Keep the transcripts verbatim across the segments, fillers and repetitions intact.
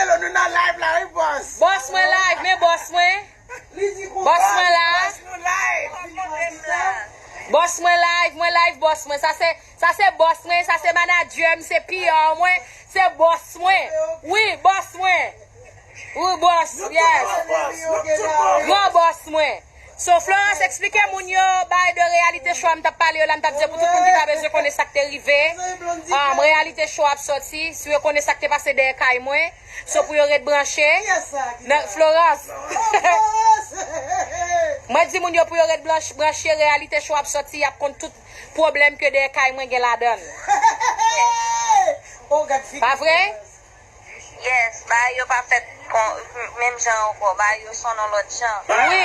Hello, nou nan live la, wi, boss. Boss mwen live, men boss mwen. Boss mwen la. Boss mwen live, mwen live, boss mwen. Sa se, sa se boss mwen, sa se manager m, se P R mwen, se boss mwen. Wi, boss mwen. Wi, boss, yes. Gran boss mwen. So, Florence, eksplike moun yo bay de reality show a m t ap pale yo la, m t ap di yo pou tout moun ki ta bezwen konnen sa k te rive. Um, reality show ap sòti, si yo konnen sa k te pase dèyè kay mwen. So, pou yo ret branche. Nan, Florence. Mwen di moun yo pou yo ret blanch, branche, reality show ap sòti, y ap konn tout pwoblèm ke dèyè kay mwen gen ladan l. Pa vre? Yes, bagay yo pa fèt kon, menm jan ankò, bagay yo son yon lòt jan. Wi.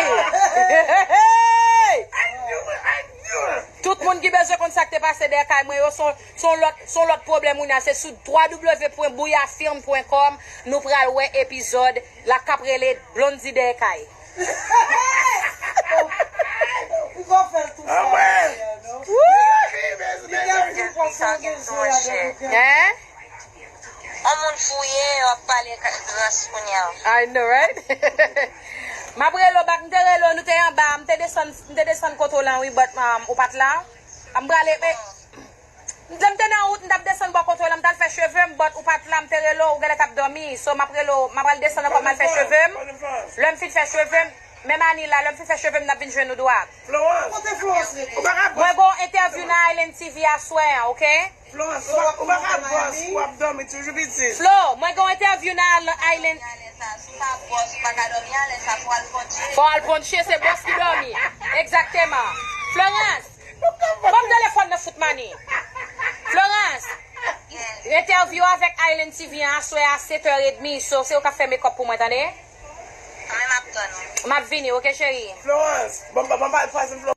Tout moun ki bezwen konn sa k te pase dèyè kay mwen yo, son, son lòt, son lòt pwoblèm wi nan, se sou w w w pwen bouyafirm pwen kòm nou pral wè epizòd la k ap rele Blondy dèyè kay. Ou pa fè l tou sa, non? Hein? On moun fouye, w ap pale rans kounye a. I know, right? M ap rele w back, m te rele w, nou te anba, m te desann, m te desann kote w lan, wi, but, um, ou pa t la. M prale, eh, m te, m te nan wout, m t ap desann bò kote w lan, m t al fè cheve m, but ou pa t la, m te rele w, ou genlè t ap dòmi. So, m ap rele w, m ap al desann ankò, m al fè cheve m. Lè m fin fè cheve m, men Mani la, lè m fin fè cheve m, n ap vin jwenn ou dwat. Florence, ou pa ka pran. Mwen gon entèvyou nan Island T V aswè an, oke? Florence, ou pa, ou pa ka bòs pou w ap dòmi toujou pitit. Flo, mwen gen yon entèvyou nan Island. Fò w al ponche, se bòs ki dòmi. Egzakteman. Florence, ban m telefòn nan fout Mani. Florence, entèvyou avèk Island T V an aswè a sèt è edmi, so se ou k ap fè makeup pou mwen, tande? M ap vini, oke, cheri? Florence, ban m, ban m pase Florence.